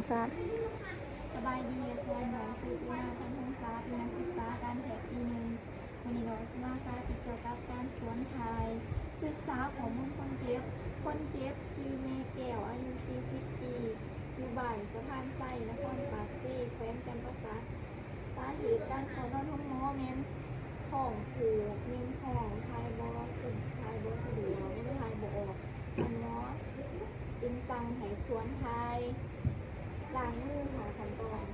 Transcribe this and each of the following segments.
ສະບາຍດີ ອາຈານ ໜອງ ຊື່ ອຸນາ ພັນວົງສາ ເປັນນັກສຶກສາການແພດປີໜຶ່ງ. ມື້ນີ້ໜອງຊິມາສາທິດກ່ຽວກັບການສວນຖ່າຍ, ສຶກສາຂໍ້ມູນຄົນເຈັບ. ຄົນເຈັບຊື່ແມ່ແກ້ວ ອາຍຸສີ່ສິບປີ ຢູ່ບ້ານສະພານໄຊ ນະຄອນປາກເຊ ແຂວງຈຳປາສັກ. ສາເຫດການເຂົ້ານອນໂຮງໝໍແມ່ນທ້ອງຜູກ, ແມ່ນທ້ອງຖ່າຍບໍ່ສະ ຖ່າຍບໍ່ສະດວກ ຫຼືຖ່າຍບໍ່ອອກ. ທ່ານໝໍຈຶ່ງສັ່ງໃຫ້ສວນຖ່າຍ, ລ້າງມືຫ້າຂັ້ນຕອນ.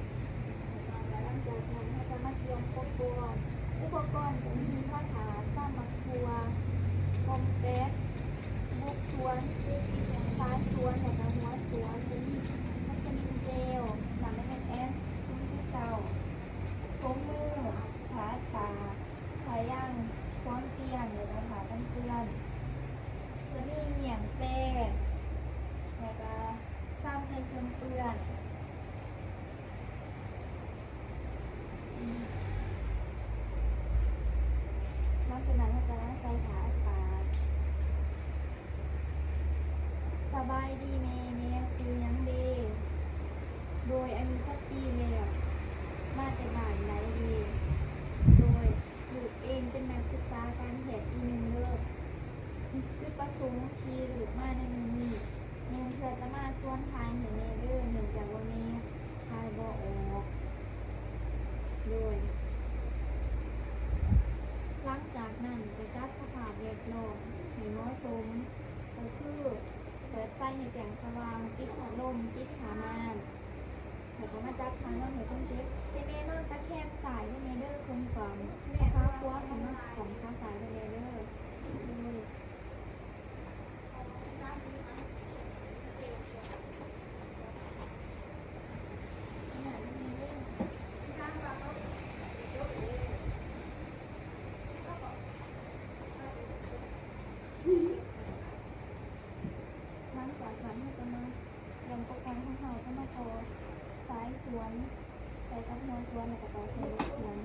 ຫຼັງຈາກນັ້ນເຮົາຈະມາກຽມອຸປະກອນ. ອຸປະກອນຈະມີຜ້າ ສາມໝາກຖົ່ວ, ກອມແປກ, ບົກສວນ, ສາຍສວນ ແລະກະຫົວສວນ. ຈະມີວັດສະລີນເຈວ, ນ້ຳແອນແອນ ສູນຈຸດເກົ້າ, ຖົງມື, ຜ້າອັດປາກ, ຜ້າຢາງຂວາງຕຽງ ແລະກະຜ້າກັນເປື້ອນ. ຈະມີໝ້ຽງແປ ແລະກະຊາມໃສ່ເຄື່ອງເປື້ອນ. ຫຼັງຈາກນັ້ນເຮົາຈະມາໃສ່ຜ້າອັດປາກ. ສະບາຍດີແມ່, ແມ່ຊື່ຫຍັງເດ? ໂດຍ ອາຍຸຈັກປີແລ້ວ? ມາແຕ່ບ້ານໃດເດ? ໂດຍ ລູກເອງເປັນນັກສຶກສາການແພດປີໜຶ່ງເດີ. ຈຸດປະສົງທີ່ລູກມາໃນມື້ນີ້ ແມ່ນເພື່ອຈະມາສວນຖ່າຍໃຫ້ແມ່ເດີ, ເນື່ອງຈາກວ່າແມ່ຖ່າຍບໍ່ອອກ. ໂດຍ ຫຼັງຈາກນັ້ນຈະຈັດສະພາບແວດລ້ອມໃຫ້ເໝາະສົມ, ກໍຄືເປີດໄຟໃຫ້ແຈ້ງສະຫວ່າງ, ປິດພັດລົມ, ປິດຜ້າມ່ານ. ແລ້ວກໍມາຈັດທ່ານອນໃຫ້ຄົນເຈັບ. ໃຫ້ແມ່ນອນຕະແຄງຊ້າຍເດີແມ່ເດີ, ຄົນຂວາ, ຂາຂວາໃຫ້ມາຂວາງຂາຊ້າຍເດີແມ່ເດີ. ໂດຍ ຫຼັງຈາກນັ້ນເຮົາຈະມາ ຕຽມອຸປະກອນຂອງເຮົາຈະມາຕໍ່ສາຍສວນໃສ່ກັບຫົວສວນ ແລ້ວກໍຕໍ່ໃສ່ບົກສວນ.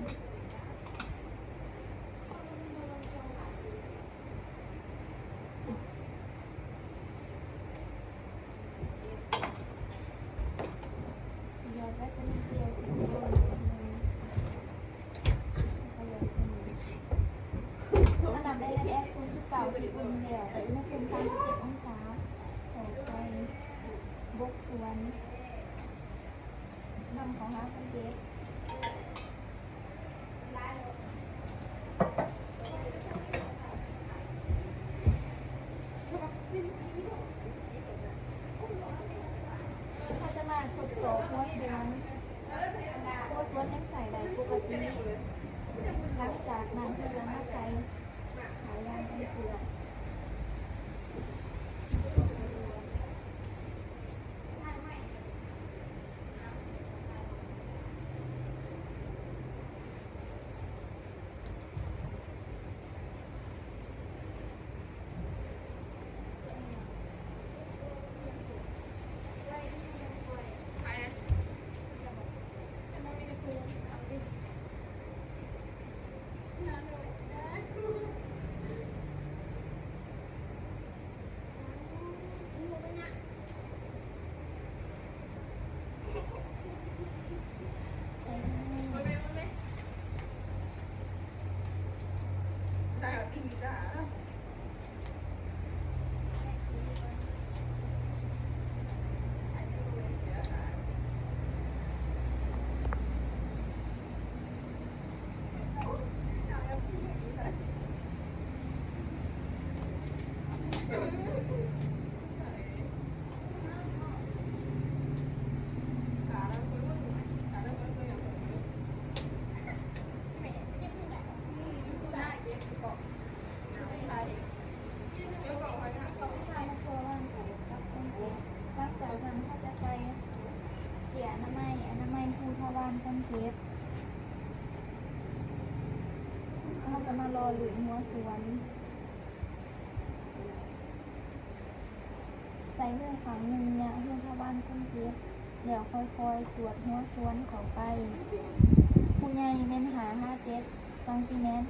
ຢອດໄວ້ໃສ່ນ້ຳເຈວ ແລ້ວກໍຢອດໃສ່ ອັນນັ້ນໄດ້ແອດສູນຈຸດເກົ້າທີ່ອຸ່ນແລ້ວ ແຕ່ອຸນຫະພູມສາມສິບເຈັດອົງສາ. ອອກໃສ່ບົກສວນ ນຳເຂົ້າຫາຄົນເຈັບ. ເຮົາຈະມາທົດສອບຫົວສວນ. ຫົວສວນຍັງໃຊ້ໄດ້ປົກກະຕິ. ຫຼັງຈາກນັ້ນເຮົາຈະມາໃສ່ ຫຼັງຈາກນັ້ນເຮົາຈະໃສ່ເຈ້ຍອະນາໄມ, ອະນາໄມພູທະວານຄົນເຈັບ. ເຮົາຈະມາຫຼໍ່ລື່ນຫົວສວນ. ມືຂ້າງໜຶ່ງຍະລົງທະວານຄົນເຈັບ ແລ້ວຄ່ອຍໆສອດຫົວສ່ວນເຂົ້າໄປ. ຜູ້ໃຫຍ່ແມ່ນຫ້າຫາເຈັດຊັງຕີແມັດ,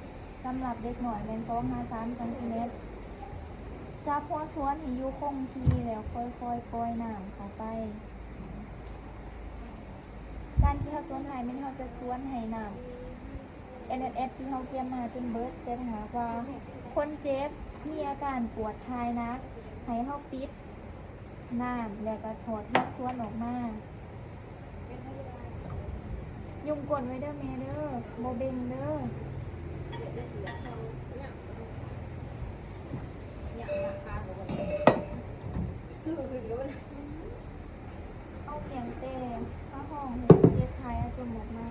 ສຳລັບເດັກນ້ອຍແມ່ນສອງຫາສາມຊັງຕີແມັດ. ຈັບຫົວສ່ວນໃຫ້ຢູ່ຄົງທີ່ ແລ້ວຄ່ອຍໆປ່ອຍນ້ຳເຂົ້າໄປ. ການທີ່ເຮົາສ່ວນທ້າຍແມ່ນເຮົາຈະສ່ວນໃຫ້ນ້ຳ ເອັນເອັສເອັສ ທີ່ເຮົາກຽມມາຈົນເບິດ, ແຕ່ຖ້າຫາກວ່າຄົນເຈັບມີອາການປວດຖ່າຍໜັກ ໃຫ້ເຮົາປິດນ້ຳ ແລ້ວກໍຖອດຫົວສ່ວນອອກມາ. ຍົມກົ້ນໄວ້ເດີແມ່ເດີ, ບໍ່ເບັ່ງເດີ. ເອົາພຽງແຕ່ພາຫ້ອງໃຫ້ຄົນເຈັບຖ່າຍອາຈົມອອກມາ.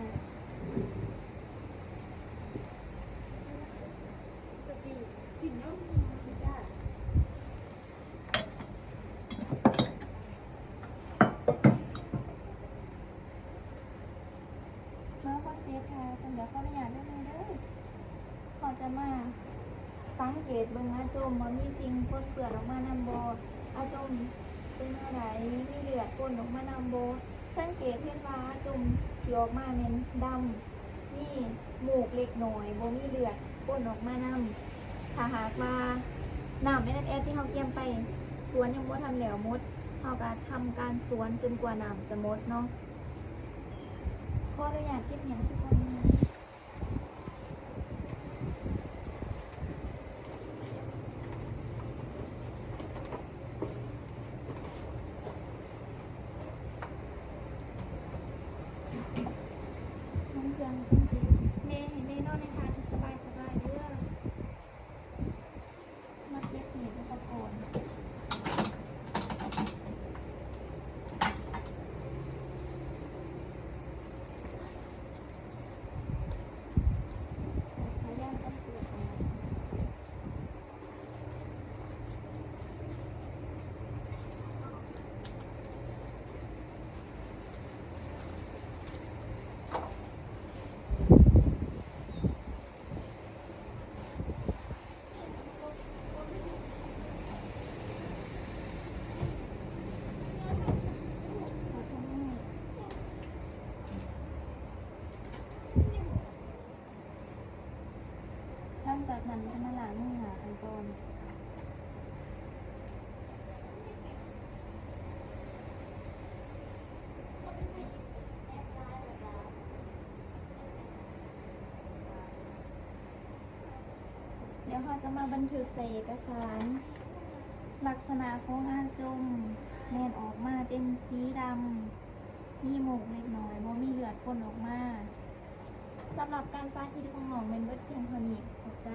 ເມື່ອຄົນເຈັບຖ່າຍອາຈົມແລ້ວ ຂໍອະນຸຍາດເດີແມ່ເດີ. ເຮົາຈະມາສັງເກດເບິ່ງອາຈົມວ່າມີສິ່ງປົນເປື້ອນອອກມານຳບໍ່. ອາຈົມເປັນແນວໃດ? ມີເລືອດປົນອອກມານຳບໍ່? ສັງເກດເຫັນວ່າອາຈົມທີ່ອອກມາແມ່ນດຳ, ມີມູກເລັກນ້ອຍ, ບໍ່ມີເລືອດປົນອອກມານຳ. ຖ້າຫາກວ່ານ້ຳ ເອັນເອັສເອັສ ທີ່ເຮົາກຽມໄປສ່ວນຍັງບໍ່ທັນແລ້ວໝົດ, ເຮົາກໍທຳການສ່ວນຈົນກວ່ານ້ຳຈະໝົດເນາະ. ຂໍອະນຸຍາດເກັບຫຍັງຄືເກົ່າ. ແມ່ໃຫ້ແມ່ນອນໃນທ່າທີ່ສະບາຍໆເດີ. ມາເກັບເກັບອຸປະກອນ. ຫຼັງຈາກນັ້ນຈະມາລ້າງມືໜ້າກັນກ່ອນ. ແລ້ວເຮົາຈະມາບັນທຶກໃສ່ເອກະສານ. ລັກສະນະຂອງອາຈົມແມ່ນອອກມາເປັນສີດຳ, ມີມູກເລັກນ້ອຍ, ບໍ່ມີເລືອດປົນອອກມາ. ສຳລັບການສາທິດຂອງນ້ອງແມ່ນເບິດພຽງເທົ່ານີ້. ຂອບໃຈ.